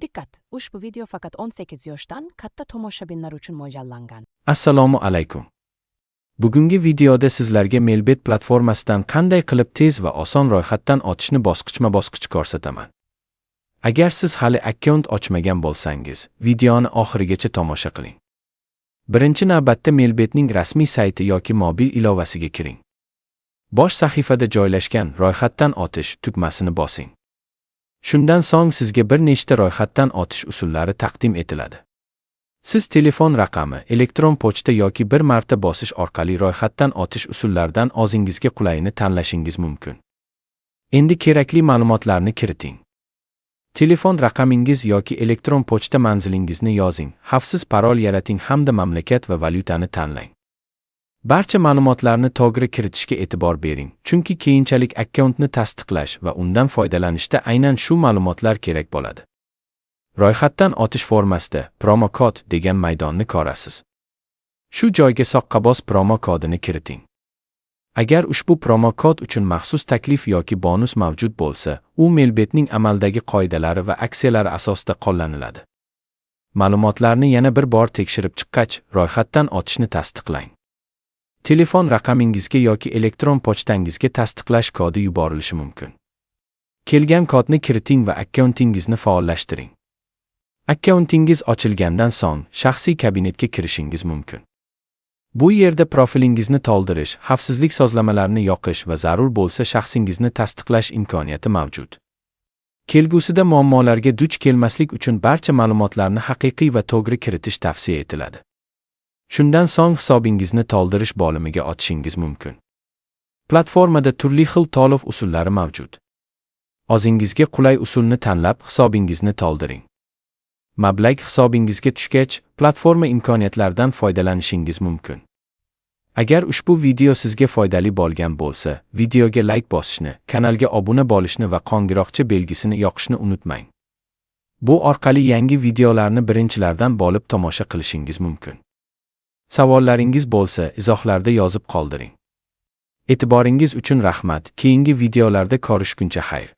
Dikkat! Ushbu video faqat 18 yoshdan katta tomoshabinlar uchun mo'ljallangan. Assalomu alaykum. Bugungi videoda sizlarga Melbet platformasidan qanday qilib tez va oson ro'yxatdan o'tishni bosqichma-bosqich ko'rsataman. Agar siz hali akkaunt ochmagan bo'lsangiz, videoni oxirigacha tomosha qiling. Birinchi navbatda Melbetning rasmiy sayti yoki mobil ilovasiga kiring. Bosh sahifada joylashgan ro'yxatdan o'tish tugmasini bosing. Shundan so'ng sizga bir nechta ro'yxatdan o'tish usullari taqdim etiladi. Siz telefon raqami, elektron pochta yoki bir marta bosish orqali ro'yxatdan o'tish usullaridan o'zingizga qulayini tanlashingiz mumkin. Endi kerakli ma'lumotlarni kiriting. Telefon raqamingiz yoki elektron pochta manzilingizni yozing, xavfsiz parol yarating hamda mamlakat va valyutani tanlang. Barcha ma'lumotlarni to'g'ri kiritishga e'tibor bering, chunki keyinchalik akkauntni tasdiqlash va undan foydalanishda aynan shu ma'lumotlar kerak bo'ladi. Ro'yxatdan o'tish formasida promo kod degan maydonni ko'rasiz. Shu joyga soqqaboz promo kodini kiriting. Agar ushbu promo kod uchun maxsus taklif yoki bonus mavjud bo'lsa, u Melbetning amaldagi qoidalari va aksiyalari asosida qo'llaniladi. Ma'lumotlarni yana bir bor tekshirib chiqqach, ro'yxatdan o'tishni tasdiqlang. Telefon raqamingizga yoki elektron pochtangizga tasdiqlash kodi yuborilishi mumkin. Kelgan kodni kiriting va akkauntingizni faollashtiring. Akkauntingiz ochilgandan so'ng shaxsiy kabinetga kirishingiz mumkin. Bu yerda profilingizni to'ldirish, xavfsizlik sozlamalarini yoqish va zarur bo'lsa shaxsingizni tasdiqlash imkoniyati mavjud. Kelgusida muammolarga duch kelmaslik uchun barcha ma'lumotlarni haqiqiy va to'g'ri kiritish tavsiya etiladi. Shundan so'ng hisobingizni to'ldirish bo'limiga o'tishingiz mumkin. Platformada turli xil to'lov usullari mavjud. O'zingizga qulay usulni tanlab hisobingizni to'ldiring. Mablag' hisobingizga tushgach, platforma imkoniyatlaridan foydalanishingiz mumkin. Agar ushbu video sizga foydali bo'lgan bo'lsa, videoga like bosishni, kanalga obuna bo'lishni va qo'ng'iroqcha belgisini yoqishni unutmang. Bu orqali yangi videolarni birinchilardan bo'lib tomosha qilishingiz mumkin. Savollaringiz bo'lsa, izohlarda yozib qoldiring. E'tiboringiz uchun rahmat. Keyingi videolarda ko'rishguncha xayr.